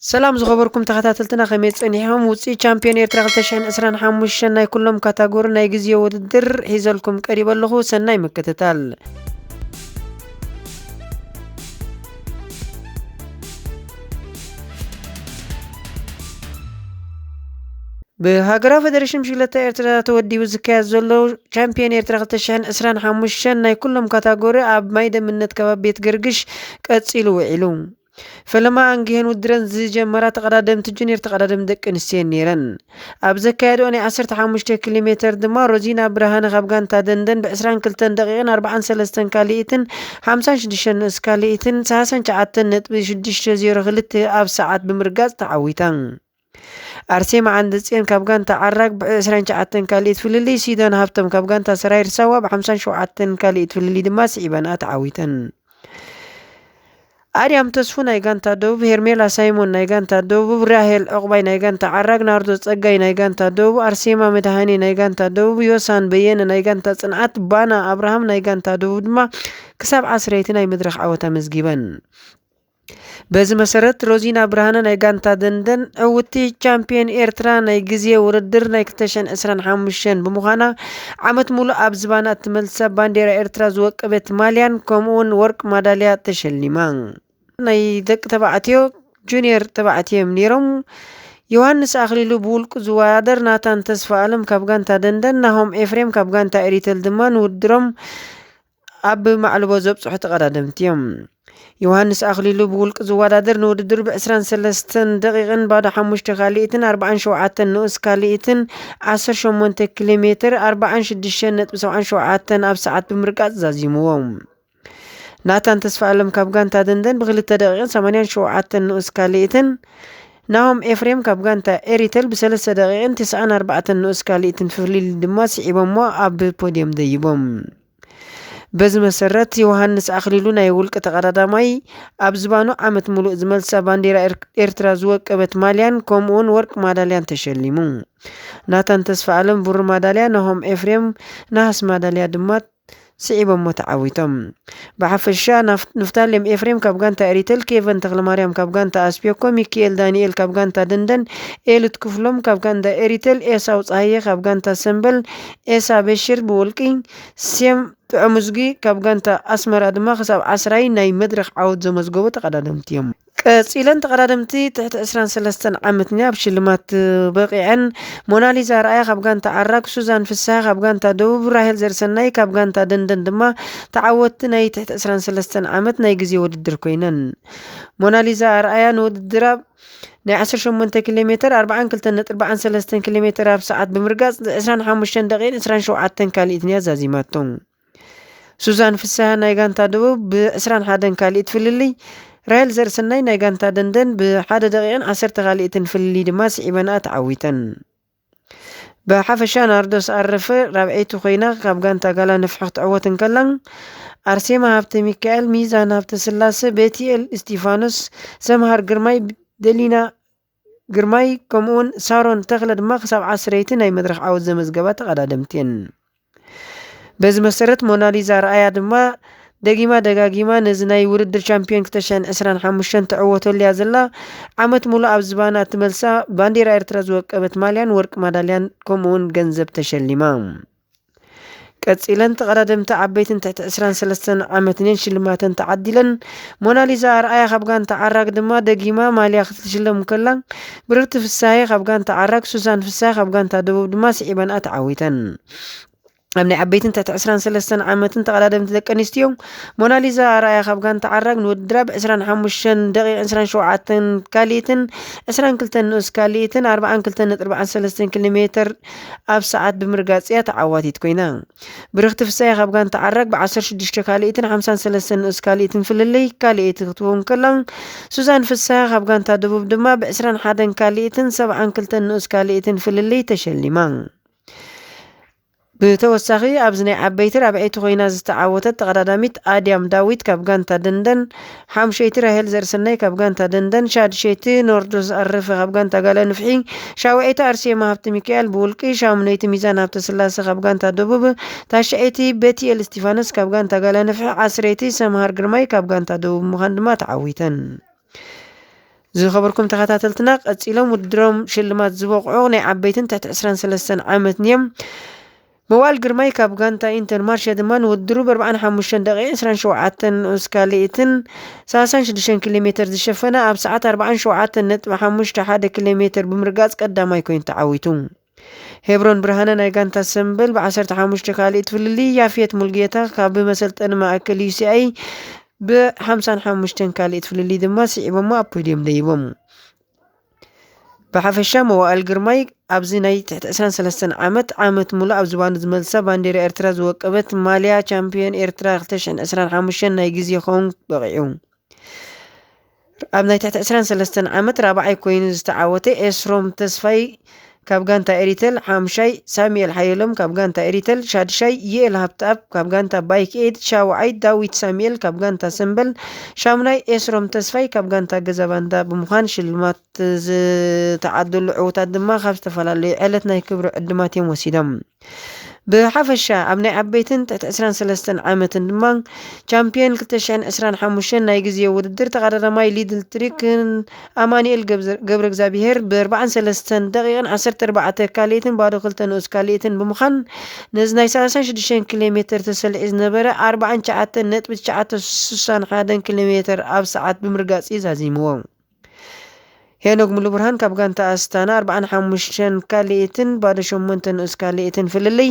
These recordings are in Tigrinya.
ሰላም ዝኸበርኩም ተኸታተልትና፣ ከመይ ጸኒሕኩም? ውጽኢት ቻምፒዮን ኤርትራ ክልተ ሽሕን ዕስራን ሓሙሽተን ናይ ኩሎም ካታጎሪ ናይ ግዜ ውድድር ሒዘልኩም ቀሪበ ኣለኹ። ሰናይ ምክትታል። ብሃገራዊ ፈደሬሽን ብሽክለታ ኤርትራ ተወዲቡ ዝካየድ ዘሎ ቻምፒዮን ኤርትራ ክልተ ሽሕን ዕስራን ሓሙሽተን ናይ ኩሎም ካታጎሪ ኣብ ማይ ደምነት ከባቢ ቤት ገርግሽ ቀጺሉ ውዒሉ። ፈለማ ኣንግሄን ውድድረን ዝጀመራ ተቐዳደምቲ ጁኒየር ተቐዳደምቲ ደቂ ኣንስትዮ ነይረን። ኣብ ዘካየድኦ ናይ ዓሰርተ ሓሙሽተ ኪሎ ሜተር ድማ ሮዚና ብርሃነ ካብ ጋንታ ደንደን ብ ዕስራን ክልተን ደቂቕን ኣርባዓን ሰለስተን ካልኢትን ሓምሳን ሽዱሽተን ንኡስ ካልኢትን ሰላሳን ትሽዓተን ነጥቢ ሽዱሽተ ዜሮ ክልተ ኣብ ሰዓት ብምርጋጽ ተዓዊታ። ኣርሴማ ዓንደጽዮን ካብ ጋንታ ዓራግ ብ ዕስራን ትሽዓተን ካልኢት ፍልልይ፣ ሲዶን ሃብቶም ካብ ጋንታ ሰራይር ሳዋ ብ ሓምሳን ሸውዓተን ካልኢት ፍልልይ ድማ ስዒበንኣ ተዓዊተን። ኣድያም ተስፉ ናይ ጋንታ ደቡብ፣ ሄርሜላ ሳይሞን ናይ ጋንታ ደቡብ፣ ራሄል ዕቑባይ ናይ ጋንታ ዓራግ፣ ናርዶ ጸጋይ ናይ ጋንታ ደቡብ፣ ኣርሴማ መድሃኔ ናይ ጋንታ ደቡብ፣ ዮሳን በየነ ናይ ጋንታ ጽንዓት፣ ባና ኣብርሃም ናይ ጋንታ ደቡብ ድማ ክሳብ ዓስረይቲ ናይ መድረኽ ዓወት ኣመዝጊበን። በዚ መሰረት ሮዚና ብርሃነ ናይ ጋንታ ደንደን ዕውቲ ቻምፒዮን ኤርትራ ናይ ግዜ ውድድር ናይ ክልተ ሽሕን ዕስራን ሓሙሽተን ብምዃና ዓመት ሙሉእ ኣብ ዝባና እትመልሳ ባንዴራ ኤርትራ ዝወቀበት ማልያን ከምኡውን ወርቅ ማዳልያ ተሸሊማ። ናይ ደቂ ተባዕትዮ ጁኒየር ተባዕትዮ እዮም ነይሮም። ዮሃንስ ኣኽሊሉ ብውልቁ ዝወዳደር፣ ናታን ተስፋ ኣለም ካብ ጋንታ ደንደን፣ ናሆም ኤፍሬም ካብ ጋንታ ኤሪተል ድማ ንውድድሮም ኣብ ማዕልቦ ዘብጽሑ ተቐዳደምቲ እዮም። ዮሃንስ ኣኽሊሉ ብውልቂ ዝወዳደር ንውድድር ብ ዕስራን ሰለስተን ደቂቕን ባዶ ሓሙሽተ ካልኢትን ኣርባዓን ሸውዓተን ንኡስ ካልኢትን ዓሰርተ ሸሞንተ ኪሎ ሜትር ኣርባዓን ሽዱሽተን ነጥቢ ሰብዓን ሸውዓተን ኣብ ሰዓት ብምርጋጽ ዛዚምዎ። ናታን ተስፋ ኣለም ካብ ጋንታ ደንደን ብክልተ ደቂቕን ሰማንያን ሸውዓተን ንኡስ ካልኢትን ናሆም ኤፍሬም ካብ ጋንታ ኤሪተል ብሰለስተ ደቂቕን ትስዓን ኣርባዕተን ንኡስ ካልኢትን ፍልልይ ድማ ስዒቦሞ ኣብ ፖድየም ደይቦም። በዚ መሰረት ዮሃንስ ኣኽሊሉ ናይ ውልቂ ተቐዳዳማይ ኣብ ዝባኑ ዓመት ሙሉእ ዝመልሳ ባንዴራ ኤር-፣ ኤርትራ ዝወቀበት ማልያን ከምኡውን ወርቂ ማዳልያን ተሸሊሙ። ናታን ተስፋ ኣለም ብሩር ማዳልያ፣ ናሆም ኤፍሬም ነሃስ ማዳልያ ድማ ስዒቦሞ ተዓዊቶም። ብሓፈሻ ናፍ-፣ ንፍታሌም ኤፍሬም ካብ ጋንታ ኤሪተል፣ ኬቨን ተኽለማርያም ካብ ጋንታ ኣስፔኮ፣ ሚኪኤል ዳንኤል ካብ ጋንታ ደንደን፣ ኤሉት ክፍሎም ካብ ጋንታ ኤሪተል፣ ኤሳው ጸሃየ ካብ ጋንታ ሰምበል፣ ኤሳ በሽር ብውልቂ፣ ሴም ጥዑምዝጊ ካብ ጋንታ ኣስመራ ድማ ክሳብ ዓስራይ ናይ መድረኽ ዓወት ዘመዝገቡ ተቐዳደምቲ እዮም። ቀጺለን ተቐዳደምቲ ትሕቲ ዕስራን ሰለስተን ዓመት ናብ ሽልማት በቒዐን። ሞናሊዛ ኣርኣያ ካብ ጋንታ ዓራግ፣ ሱዛን ፍስሃ ካብ ጋንታ ደቡብ፣ ራሄል ዘርሰናይ ካብ ጋንታ ደንደን ድማ ተዓወትቲ ናይ ትሕቲ ዕስራን ሰለስተን ዓመት ናይ ግዜ ውድድር ኮይነን። ሞናሊዛ ኣርኣያ ንውድድራ ናይ ዓሰርተ ሸሞንተ ኪሎ ሜትር ኣርባዓን ክልተን ነጥቢ ኣርባዓን ሰለስተን ኪሎ ሜትር ኣብ ሰዓት ብምርጋጽ ዕስራን ሓሙሽተን ደቂቕን ዕስራን ሸውዓተን ካልኢትን እያ ዛዚማቶ። ሱዛን ፍስሃ ናይ ጋንታ ደቡብ ብ ዕስራን ሓደን ካልኢት ፍልልይ፣ ራሄል ዘርእሰናይ ናይ ጋንታ ደንደን ብ ሓደ ደቂቕን ዓሰርተ ካልኢትን ፍልልይ ድማ ስዒበንኣ ተዓዊተን። ብሓፈሻ ናርዶስ ኣረፈ ራብዐይቲ ኮይና ካብ ጋንታ ጋላ ንፍሒ ክትዕወት እንከላ፣ ኣርሴማ ሃብተ ሚካኤል፣ ሚዛን ሃብተ ስላሰ፣ ቤቲኤል እስቲፋኖስ፣ ሰምሃር ግርማይ፣ ደሊና ግርማይ ከምኡውን ሳሮን ተኽለ ድማ ክሳብ ዓስረይቲ ናይ መድረኽ ዓወት ዘመዝገባ ተቐዳደምቲ እየን። በዚ መሰረት ሞናሊዛ ኣርኣያ ድማ ደጊማ ደጋጊማ ነዚ ናይ ውድድር ቻምፒዮን ክልተ ሽሕን ዕስራን ሓሙሽተን ትዕወተሉ እያ ዘላ። ዓመት ሙሉእ ኣብ ዝባና እትመልሳ ባንዴራ ኤርትራ ዝወቀበት ማልያን ወርቂ ማዳልያን ከምኡውን ገንዘብ ተሸሊማ። ቀጺለን ተቐዳደምቲ ዓበይትን ትሕቲ ዕስራን ሰለስተን ዓመትን እየን ሽልማተን ተዓዲለን። ሞናሊዛ ኣርኣያ ካብ ጋንታ ዓራግ ድማ ደጊማ ማልያ ክትሽለም ከላ፣ ብርክቲ ፍሳሃየ ካብ ጋንታ ዓራግ፣ ሱዛን ፍሳሃየ ካብ ጋንታ ደቡብ ድማ ስዒበንኣ ተዓዊተን። ኣብ ናይ ዓበይትን ትሕቲ ዕስራን ሰለስተን ዓመትን ተቐዳደምቲ ደቂ ኣንስትዮ፣ ሞናሊዛ ኣርኣያ ካብ ጋንታ ዓራግ ንውድድራ ብ ዕስራን ሓሙሽተን ደቂቕ ዕስራን ሸውዓተን ካልኢትን ዕስራን ክልተን ንኡስ ካልኢትን ኣርባዓን ክልተን ነጥቢ ኣርባዓን ሰለስተን ኪሎ ሜትር ኣብ ሰዓት ብምርጋጽ እያ ተዓዋቲት ኮይና። ብርኽቲ ፍሳየ ካብ ጋንታ ዓራግ ብ ዓሰርተ ሽዱሽተ ካልኢትን ሓምሳን ሰለስተን ንኡስ ካልኢትን ፍልልይ ካልኢት ክትከውን ከላ፣ ሱዛን ፍሳየ ካብ ጋንታ ደቡብ ድማ ብ ዕስራን ሓደን ካልኢትን ሰብዓን ክልተን ንኡስ ካልኢትን ፍልልይ ተሸሊማ። ብተወሳኺ ኣብዚ ናይ ዓበይቲ ራብዐይቲ ኮይና ዝተዓወተት ተቐዳዳሚት ኣድያም ዳዊት ካብ ጋንታ ደንደን፣ ሓምሸይቲ ራሄል ዘርእሰናይ ካብ ጋንታ ደንደን፣ ሻድሸይቲ ኖርዶስ ኣረፈ ካብ ጋንታ ጋላ ንፍሒ፣ ሻውዐይቲ ኣርሴማ ሃብተ ሚካኤል ብውልቂ፣ ሻሙነይቲ ሚዛን ሃብተ ስላሰ ካብ ጋንታ ደቡብ፣ ታሽዐይቲ ቤቲኤል እስቲፋኖስ ካብ ጋንታ ጋላ ንፍሒ፣ ዓስረይቲ ሰምሃር ግርማይ ካብ ጋንታ ደቡብ ምዃን ድማ ተዓዊተን። ዝኸበርኩም ተኸታተልትና፣ ቀጺሎም ውድድሮም ሽልማት ዝበቕዑ ናይ ዓበይትን ትሕቲ ዕስራን ሰለስተን ዓመትን እዮም። መዋእል ግርማይ ካብ ጋንታ ኢንተርማርሸ ድማ ንውድድሩ ብኣርባዓን ሓሙሽተን ደቂቕ ዕስራን ሸውዓተን ንኡስ ካልኢትን ሰላሳን ሽዱሽተን ኪሎ ሜተር ዝሸፈነ ኣብ ሰዓት ኣርባዓን ሸውዓተን ነጥቢ ሓሙሽተ ሓደ ኪሎ ሜተር ብምርጋጽ ቀዳማይ ኮይኑ ተዓዊቱ። ሄብሮን ብርሃነ ናይ ጋንታ ሰምበል ብዓሰርተ ሓሙሽተ ካልኢት ፍልልይ፣ ያፌት ሙልጌታ ካብ መሰልጠኒ ማእከል ዩ ሲ ኣይ ብሓምሳን ሓሙሽተን ካልኢት ፍልልይ ድማ ስዒቦሞ ኣብ ፖድዮም ደይቦም። ብሓፈሻ መዋእል ግርማይ ኣብዚ ናይ ትሕቲ ዕስራን ሰለስተን ዓመት፣ ዓመት ሙሉእ ኣብ ዝባኑ ዝመልሳ ባንዴራ ኤርትራ ዝወቀበት ማልያ ቻምፒዮን ኤርትራ ክልተ ሽሕን ዕስራን ሓሙሽተን ናይ ግዜ ክኸውን በቒዑ። ኣብ ናይ ትሕቲ ዕስራን ሰለስተን ዓመት ራብዓይ ኮይኑ ዝተዓወተ ኤስሮም ተስፋይ ካብ ጋንታ ኤሪተል፣ ሓምሻይ ሳሙኤል ሓየሎም ካብ ጋንታ ኤሪተል፣ ሻድሻይ ዩኤል ሃብተኣብ ካብ ጋንታ ባይክ ኤድ፣ ሻውዓይ ዳዊት ሳሙኤል ካብ ጋንታ ሰምበል፣ ሻሙናይ ኤስሮም ተስፋይ ካብ ጋንታ ገዛ ባንዳ ብምዃን ሽልማት ዝተዓደሉ ዕዉታት ድማ ካብ ዝተፈላለዩ ዕለት ናይ ክብሪ ዕድማት እዮም ወሲዶም። ብሓፈሻ ኣብ ናይ ዓበይትን ትሕቲ ዕስራን ሰለስተን ዓመትን ድማ ቻምፒዮን ክልተ ሽሕን ዕስራን ሓሙሽተን ናይ ግዜ ውድድር ተቐዳዳማይ ሊድል ትሪክን ኣማኑኤል ገብዘ-፣ ገብረ እግዚኣብሄር ብኣርባዓን ሰለስተን ደቂቕን ዓሰርተ ኣርባዕተ ካልኢትን ባዶ ክልተ ንኡስ ካልኢትን ብምዃን ነዚ ናይ ሰላሳን ሽዱሽተን ኪሎ ሜተር ተሰሊዑ ዝነበረ ኣርባዓን ትሽዓተን ነጥቢ ትሽዓተ ስሳን ሓደን ኪሎ ሜተር ኣብ ሰዓት ብምርጋጽ እዩ ዛዚምዎ። ሄኖክ ሙሉብርሃን ካብ ጋንታ ኣስታና ኣርባዓን ሓሙሽተን ካልኢትን ባዶ ሸሞንተ ንኡስ ካልኢትን ፍልልይ፣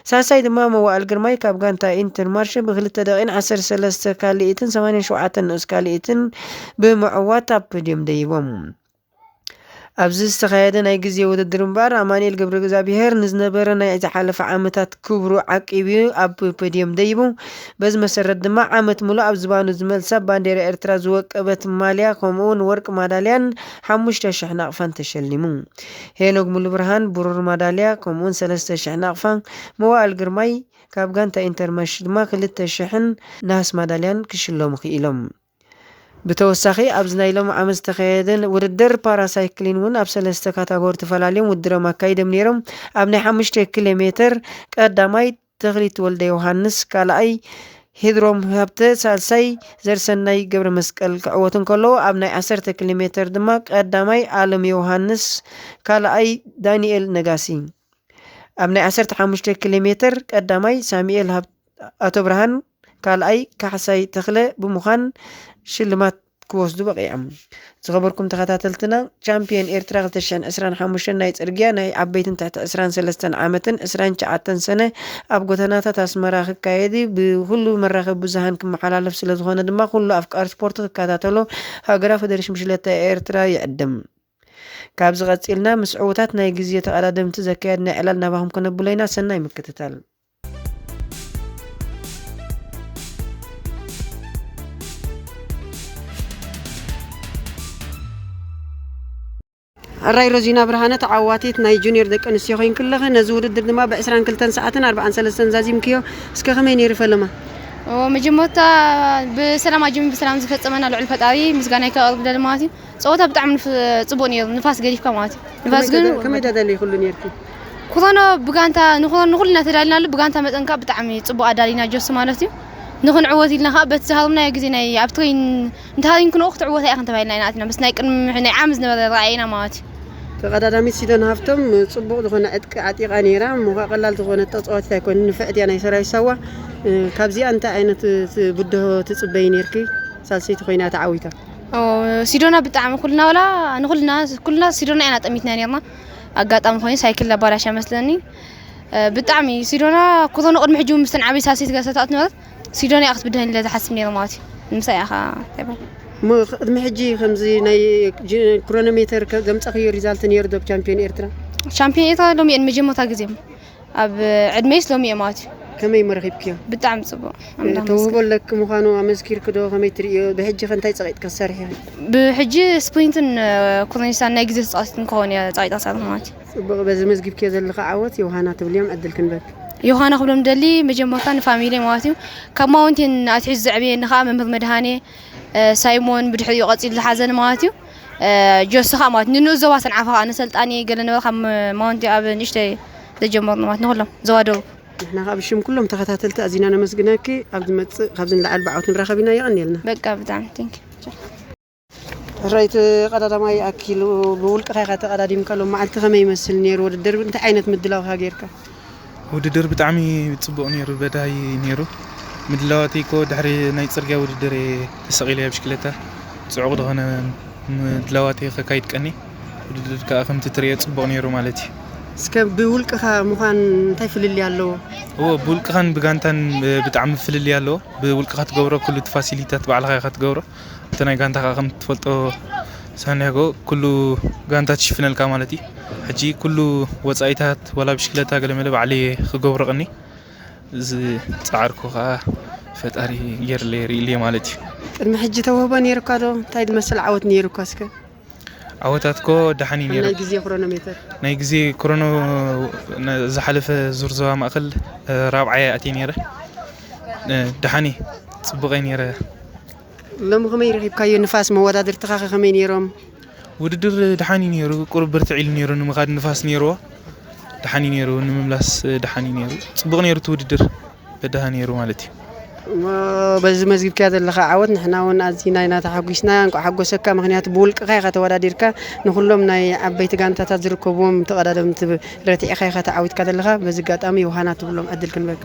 ሳልሳይ ድማ መዋእል ግርማይ ካብ ጋንታ ኢንተርማርሸ ብክልተ ደቂን ዓሰርተ ሰለስተ ካልኢትን ሰማንያን ሸውዓተን ንኡስ ካልኢትን ብምዕዋት ኣብ ፖድዮም ደይቦም። ኣብዚ ዝተኻየደ ናይ ግዜ ውድድር እምበኣር ኣማኑኤል ገብረ እግዚኣብሄር ንዝነበረ ናይ ዝሓለፈ ዓመታት ክብሩ ዓቂቡ ኣብ ፖድዮም ደይቡ። በዚ መሰረት ድማ ዓመት ሙሉእ ኣብ ዝባኑ ዝመልሳ ባንዴራ ኤርትራ ዝወቀበት ማልያ ከምኡ እውን ወርቂ ማዳልያን ሓሙሽተ ሽሕ ናቕፋን ተሸሊሙ። ሄኖክ ሙሉብርሃን ብሩር ማዳልያ ከምኡ እውን ሰለስተ ሽሕ ናቕፋ፣ መዋእል ግርማይ ካብ ጋንታ ኢንተርማርሸ ድማ ክልተ ሽሕን ነሃስ ማዳልያን ክሽለሙ ክኢሎም። ብተወሳኺ ኣብዚ ናይ ሎሚ ዓመት ዝተኻየደ ውድድር ፓራሳይክሊን እውን ኣብ ሰለስተ ካታጎሪ ተፈላልዮም ውድድሮም ኣካይዶም ነይሮም። ኣብ ናይ ሓሙሽተ ኪሎ ሜተር ቀዳማይ ተኽሊት ወልደ ዮሃንስ፣ ካልኣይ ሂድሮም ሃብተ፣ ሳልሳይ ዘርሰናይ ገብረ መስቀል ክዕወቱ እንከለዉ፣ ኣብ ናይ ዓሰርተ ኪሎ ሜተር ድማ ቀዳማይ ኣለም ዮሃንስ፣ ካልኣይ ዳንኤል ነጋሲ። ኣብ ናይ ዓሰርተ ሓሙሽተ ኪሎ ሜተር ቀዳማይ ሳሙኤል ሃብ-፣ ኣቶ ብርሃን፣ ካልኣይ ካሕሳይ ተኽለ ብምዃን ሽልማት ክወስዱ በቒዖም። ዝኸበርኩም ተኸታተልትና፣ ቻምፒዮን ኤርትራ ክልተ ሽሕን ዕስራን ሓሙሽተን ናይ ጽርግያ ናይ ዓበይትን ትሕቲ ዕስራን ሰለስተን ዓመትን ዕስራን ትሽዓተን ሰነ ኣብ ጎተናታት ኣስመራ ክካየድ ብኹሉ መራኸቢ ብዙሃን ክመሓላለፍ ስለ ዝኾነ ድማ፣ ኩሉ ኣፍቃሪ ስፖርት ክከታተሎ ሃገራዊ ፈደረሽን ብሽክለታ ኤርትራ ይዕድም። ካብዚ ቀጺልና ምስ ዕዉታት ናይ ግዜ ተቐዳደምቲ ዘካየድና ዕላል ናባኹም ከነብሎ ኢና። ሰናይ ምክትታል። ሕራይ ሮዚና ብርሃነ፣ ተዓዋቲት ናይ ጁኒየር ደቂ ኣንስትዮ ኮይንኪ ኣለኺ። ነዚ ውድድር ድማ ብ ዕስራን ክልተን ሰዓትን ኣርባዓን ሰለስተን ዛዚምክዮ። እስከ ከመይ ነይሩ ፈለማ? ኦ፣ መጀመርታ ብሰላም ኣጀሚሩ ብሰላም ዝፈጸመና ልዑል ፈጣሪ ምስጋና ከቕርብ ደሊ ማለት እዩ። ጸወታ ብጣዕሚ ንፍ-፣ ጽቡቕ ነይሩ፣ ንፋስ ገዲፍካ ማለት እዩ። ንፋስ ከመይ ግን ተደ-፣ ከመይ ተዳለይ ኩሉ ነይርኪ? ኩሮኖ ብጋንታ፣ ንኩሮኖ ንኩልና ተዳሊናሉ፣ ብጋንታ መጠን ከኣ ብጣዕሚ ጽቡቕ ኣዳሊና ጆሲ ማለት እዩ። ንክንዕወት ኢልና ከኣ በቲ ዝሃረምናዮ ግዜ ናይ ኣብ ትሬን እንተሃሪምክንኡ ክትዕወታ ኢኽን ተባሂልና ኢና ኣቲና። ምስ ናይ ቅድሚ ናይ ዓሚ ዝነበረ ረኣይና ማለት እዩ። ተቐዳዳሚት ሲዶን ሃፍቶም ጽቡቕ ዝኾነ ዕጥቂ ዓጢቓ ነይራ። እሞ ከኣ ቀላል ዝኾነት ተጻዋቲት ኣይኮነን። ንፍዕቲ እያ ናይ ሰራዊት ሳዋ። እ፣ ካብዚኣ እንታይ ዓይነት፣ እ፣ ብድሆ ትጽበዪ ነይርኪ? ሳልሰይቲ ኮይና ተዓዊታ። ኦ፣ ሲዶና ብጣዕሚ ኩልና፣ ዋላ ንኩልና፣ ኩልና ሲዶና ኢና ጠሚትና ነርና። ኣጋጣሚ ኮይኑ ሳይክል ኣባላሻ መስለኒ። እ፣ ብጣዕሚ ሲዶና ኩሮኖ ቅድሚ ሕጂ እውን ምስተን ዓበይቲ ሳልሰይቲ ገዛታት ነበረት። ሲዶና እያ ክትብድሀኒ ኢለ ዝሓስብ ነይረ ማለት እዩ። ንምሳይ እያ ኸዓ እንታይ ይበሃል? እሞ ቅድሚ ሕጂ ከምዚ ናይ ጅ-፣ ክሮኖሜተር ከ-፣ ዘምጻኽዮ ሪዛልት ነይሩ ዶ ብ ቻምፒዮን ኤርትራ? ቻምፒዮን ኤርትራ ሎሚ እየን መጀመርታ ግዜ። ኣብ ዕድመይስ ሎሚ እየ ማለት እዩ። ከመይ እሞ ረኺብክዮ? ብጣዕሚ ጽቡቕ። ኣምላኽ ተውህቦ ይመስገን። ኣለኪ ምዃኑ ኣመስኪርኪ ዶ? ከመይ ትርእዮ? ብሕጂ ከ እንታይ ጸቒጥኪ ክትሰርሒ ኢኺ? ብሕጂ ስፕሪንትን፣ እ፣ ኩርኒሳን ናይ ግዜ ተጻዋቲትን ክኸውን እየ ጸቒጠ ክሰርሕ ማለት እዩ። ጽቡቕ። በዚ መዝጊብክዮ ዘለኺ ዓወት ዮሃና ትብልዮም ዕድል ክንበክ። ዮሃና ክብሎም ደሊ መጀመርታ ንፋሚሊ ማለት እዩ። ካብ ማውንቴን ኣትሒዙ ዘዕብየኒ ከኣ መምህር መድሃኔ፣ እ፣ ሳይሞን ብድሕሪኡ ቀጺሉ ዝሓዘኒ ማለት እዩ። እ፣ ጆሲ ከኣ ማለት ንንኡስ ዞባ ሰንዓፈ ከኣ ንሰልጣኒ ገለ ነበረ ካብ ማውንቴን ኣብ ንእሽተይ ዘጀመርና ማለት ንኹሎም ዘዋደቡ። ንሕና ከኣ ብሽም ኩሎም ተኸታተልቲ ኣዚና ነመስግነኪ። ኣብ ዝመጽእ ካብዚ ንላዕሊ ብዓወት ንራኸብ ኢና። የቐንየልና። በቃ ብጣዕሚ ቴንክ ዩ። ሕራይ ተቐዳዳማይ ኣኪሉ ብውልቅኻ ኢኻ ተቐዳዲምካ። ሎም መዓልቲ ከመይ ይመስል ነይሩ ውድድር? እንታይ ዓይነት ምድላው ኢኻ ጌርካ? ውድድር ብጣዕሚ ጽቡቕ ነይሩ፣ በዳሂ ነይሩ። ምድላዋተይ እኮ ድሕሪ ናይ ጽርግያ ውድድር እየ ተሰቒለ ብሽክለታ። ጽዑቕ ዝኾነ ምድላዋተይ ከካይድ ቀኒ። ውድድር ከኣ ከምቲ ትርእዮ ጽቡቕ ነይሩ ማለት እዩ። እስከ ብውልቅኻ ምዃን እንታይ ፍልልይ ኣለዎ? እዎ፣ ብውልቅኻን ብጋንታን ብጣዕሚ ፍልልይ ኣለዎ። ብውልቅኻ ትገብሮ ኩሉ እቲ ፋሲሊታት ባዕልኻ ኢኻ ትገብሮ። እቲ ናይ ጋንታ ከኣ ከም ትፈልጦ ሳንያጎ ኩሉ ጋንታ ትሽፍነልካ ማለት እዩ። ሕጂ ኩሉ ወጻኢታት ዋላ ብሽክለታ ገለመለ ባዕለይ ክገብሮ ቀኒ ዝጸዓርኩ ከኣ ፈጣሪ ገይርለይ ርእይለይ ማለት እዩ። ቅድሚ ሕጂ ተውህቦ ነይሩካ ዶ? እንታይ ዝመስል ዓወት ነይሩካ እስከ? ዓወታት ኮ ደሓን እዩ ነይሩ። ናይ ግዜ ክሮኖሜተር። ናይ ግዜ ክሮኖ ነ- ዝሓለፈ ዙር ዞባ ማእከል እ፣ ራብዓይ ኣትየ ነይረ። እ፣ ደሓን እዩ፣ ጽቡቕ እየ ነይረ። ሎሚ ከመይ ረኺብካዮ ንፋስ? መወዳድርትኻ ከ ከመይ ነይሮም? ውድድር ደሓን እዩ ነይሩ፣ ቁሩብ ብርትዕ ኢሉ ነይሩ ንምኻድ ንፋስ ነይርዎ። ደሓን እዩ ነይሩ፣ ንምምላስ ደሓን እዩ ነይሩ። ጽቡቕ ነይሩ እቲ ውድድር፣ በዳሂ ነይሩ ማለት እዩ። እሞ በዚ መዝጊብካዮ ዘለኻ ዓወት ንሕና እውን ኣዚና ኢና ተሓጒስና። እንቋዕ ሓጎሰካ፣ ምኽንያቱ ብውልቅኻ ኢኻ ተወዳዲርካ። ንኹሎም ናይ ዓበይቲ ጋንታታት ዝርከብዎም ተቐዳደምቲ ረቲዕኻ ኢኻ ተዓዊትካ ዘለኻ። በዚ ኣጋጣሚ ዮሃና ትብሎም ዕድል ክንበካ።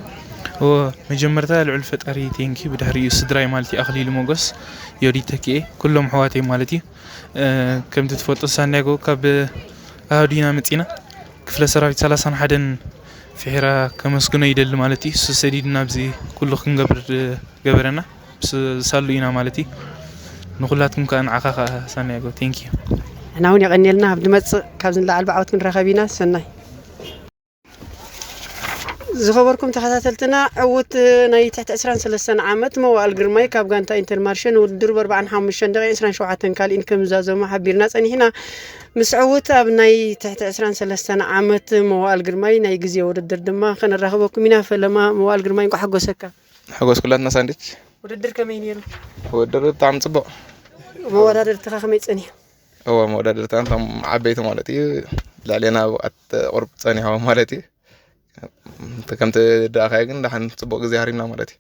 እወ፣ መጀመርታ ልዑል ፈጣሪ ቴንኪ፣ ብድሕሪኡ ስድራይ ማለት እዩ ኣኽሊሉ ሞገስ፣ ዮዲት ተኪኤ፣ ኩሎም ኣሕዋተይ ማለት እዩ። እ፣ ከምቲ ትፈልጦ ሳንዲያጎ ካብ ኣሃዱ ኢና መጺና። ክፍለ ሰራዊት ሰላሳን ሓደን ፍሒራ ከመስግኖ ይደሊ ማለት እዩ። እሱ ሰዲድና ኣብዚ ኩሉ ክንገብር ገበረና። ምስ ሳሉ ኢና ማለት እዩ። ንኹላትኩም ከኣ ንዓኻ ከኣ ሳንዲያጎ፣ ቴንኪዩ። ንሕና እውን የቐንየልና። ኣብ ዝመጽእ ካብዚ ንላዕሊ ብዓወት ክንራኸብ ኢና። ሰናይ። ዝኸበርኩም ተኸታተልትና፣ ዕዉት ናይ ትሕቲ ዕስራን ሰለስተን ዓመት መዋእል ግርማይ ካብ ጋንታ ኢንተርማርሸ ንውድድሩ ብ ኣርባዓን ሓሙሽተን ደቂቕ ዕስራን ሸውዓተን ካልኢን ከም ዝዛዘሞ ሓቢርና ጸኒሕና። ምስ ዕዉት ኣብ ናይ ትሕቲ ዕስራን ሰለስተን ዓመት መዋእል ግርማይ ናይ ግዜ ውድድር ድማ ከነራኽበኩም ኢና። ፈለማ መዋእል ግርማይ፣ እንቋዕ ሓጎሰካ። ሓጎስ ኩላትና ሳንዲች። ውድድር ከመይ ነይሩ? ውድድር ብጣዕሚ ጽቡቕ። መወዳደርትኻ ከመይ ጸኒሑ? እወ፣ መወዳደርትና እቶም ዓበይቲ ማለት እዩ፣ ልዕሌና ብቕዓት ቁሩብ ጸኒሖም ማለት እዩ። እንተ ከምቲ ደኣኻዮ ግን ደሓን ጽቡቕ ግዜ ሃሪምና ማለት እዩ።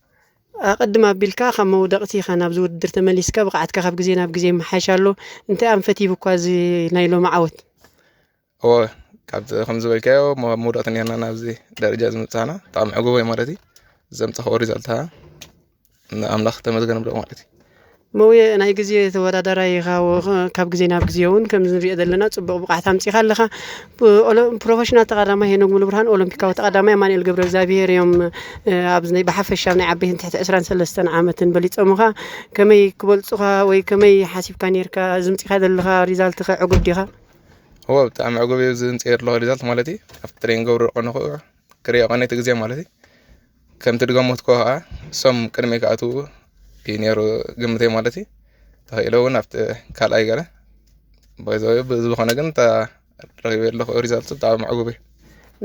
ኣቐድም ኣቢልካ ካብ መውደቕቲ ኢኻ ናብዚ ውድድር ተመሊስካ፣ ብቕዓትካ ካብ ግዜ ናብ ግዜ ይመሓየሽ ኣሎ። እንታይ ኣንፈት ሂቡኳ እዚ ናይ ሎሚ ዓወት? እወ፣ ካብዚ ከም ዝበልካዮ መ-፣ መውደቕቲ ነርና ናብዚ ደረጃ እዚ ምብጻሕና ብጣዕሚ ዕጉብ እየ ማለት እዩ። ዘምጻእክዎ ሪዛልት ከኣ ንኣምላኽ ተመስገን እብሎ ማለት እዩ። መውየ ናይ ግዜ ተወዳዳራይ ኢኻ፣ ወ-፣ ካብ ግዜ ናብ ግዜ እውን ከምዚ ንሪኦ ዘለና ጽቡቕ ብቕዓት ኣምጺእካ ኣለኻ። ብ-፣ ኦሎ-፣ ፕሮፌሽናል ተቐዳማይ ሄኖክ ሙሉብርሃን፣ ኦሎምፒካዊ ተቐዳማይ ኣማኑኤል ገብረ እግዚኣብሄር እዮም፣ እ፣ ኣብዚ ናይ ብሓፈሻ ናይ ዓበይትን ትሕቲ ዕስራን ሰለስተን ዓመትን በሊጾምኻ። ከመይ ክበልጹኻ ወይ ከመይ ሓሲብካ ነርካ? እዚ ምጺእካ ዘለኻ ሪዛልትኸ ዕጉብ ዲኻ? እወ፣ ብጣዕሚ ዕጉብ እየ፣ እዚ ምጽኤ ኣለኹ ሪዛልት ማለት እዩ። ኣብቲ ትሬኒንግ ገብሮ ቀንኹ ክሪኦ ቀነይቲ ግዜ ማለት እዩ። ከምቲ ድገመትኩ ከኣ እሶም ቅድሚ ክኣትዉ እዩ ነይሩ ግምተይ ማለት እዩ። ተኸኢለ እውን ኣብቲ ካልኣይ ገለ ባይዘ ብዝኾነ ግን እታ ረኺበ ኣለኹ ሪዛልት ብጣዕሚ ዕጉብ እዩ።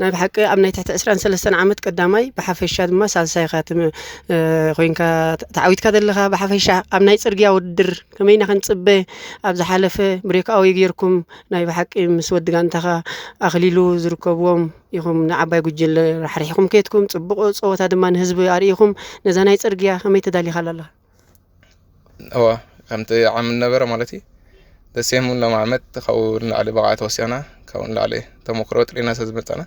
ናይ ብሓቂ ኣብ ናይ ትሕቲ ዕስራን ሰለስተን ዓመት ቀዳማይ፣ ብሓፈሻ ድማ ሳልሳይ ኢኻ ትም-፣ እ፣ ኮይንካ ተ-፣ ተዓዊትካ ዘለኻ። ብሓፈሻ ኣብ ናይ ጽርግያ ውድድር ከመይ ኢና ክንጽበ? ኣብ ዝሓለፈ ብሬክኣወይ ጌርኩም ናይ ብሓቂ ምስ ወዲ ጋንታኻ ኣኽሊሉ ዝርከብዎም ኢኹም ንዓባይ ጉጅለ ራሕሪሕኩም ከይድኩም፣ ጽቡቕ ጸወታ ድማ ንህዝቢ ኣርኢኹም። ነዛ ናይ ጽርግያ ከመይ ተዳሊኻላ ኣለኻ? እዋ፣ ከምቲ ዓም ነበረ ማለት እዩ። ደሴም እውን ሎም ዓመት ካብኡ ንላዕሊ ብቕዓት ወሲኽና፣ ካብኡ ንላዕሊ ተመክሮ ጥሪና ስለ ዝመጻና፣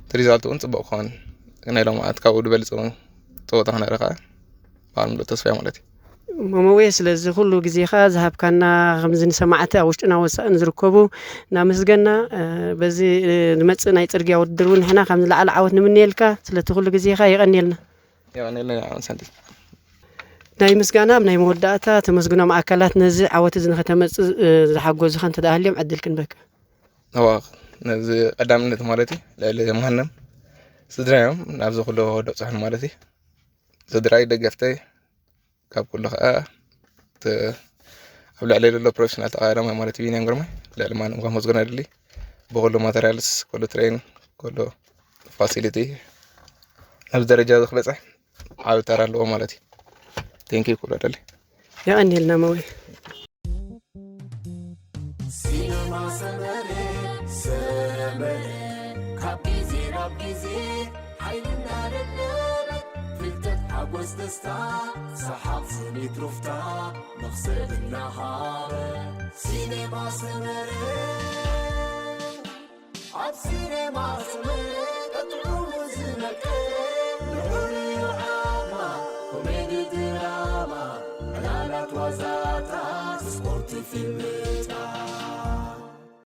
እቲ ሪዛልት እውን ጽቡቕ ክኸውን፣ ናይ ሎም ዓመት ካብኡ ዝበልጽ እውን ጸወታ ክነርኢ ከኣ ባዕሉ ምሉእ ተስፋ ማለት እዩ። መመወየ ስለዚ ኩሉ ግዜኻ ዝሃብካና፣ ከምዚ ንሰማዕቲ ኣብ ውሽጥና ወጻእን ዝርከቡ እናመስገና፣ እ፣ በዚ፣ እ፣ ዝመጽእ ናይ ጽርግያ ውድድር እውን ንሕና ከም ዝለዓለ ዓወት ንምነየልካ። ስለቲ ኩሉ ግዜኻ የቐንየልና። የቐንየልና ሳንቲም። ናይ ምስጋና ኣብ ናይ መወዳእታ ተመስግኖም ኣካላት ነዚ ዓወት እዚ ንኸተመጽእ፣ እ፣ ዝሓገዙኻ እንተ ደኣ ሃልዮም ዕድል ክንበካ። እዋ፣ ነዚ ቀዳምነት ማለት እዩ፣ ልዕሊ ማንም ስድራዮም ናብዚ ኩሉ ወደብጽሑን ማለት እዩ። ስድራይ፣ ደገፍተይ፣ ካብ ኩሉ ኸኣ እቲ ኣብ ልዕለይ ዘሎ ፕሮፌሽናል ተቐዳዳማይ ማለት እዩ፣ ቢንያም ግርማይ፣ ልዕሊ ማንም ከመስግኖ ይደሊ። ብኹሉ ማተርያልስ፣ ኩሉ ትሬን፣ ኩሉ ፋሲሊቲ ናብዚ ደረጃ እዚ ክበጽሕ ዓቢ ተራ ኣለዎ ማለት እዩ። ቴንኪዩ ኩሉ ደሊ። የቐንየልና መዊ። ሲነማ ሰመረ፣ ሰመረ፣ ካብ ግዜ ናብ ግዜ ሓይሊ እናደለበ፣ ፍልጠት፣ ሓጎስ፣ ደስታ፣ ሰሓቕ፣ ስኒት፣ ሩፍታ፣ መኽሰብ እናሃበ። ማሰመረ ኣብ ሲኔማ ሰመረ ቀጥዑሙ ዝመቀረ ልዑል ዓማ ኮሜዲ ድራማ ዕላላት ዋዛታት ስፖርት ፊልም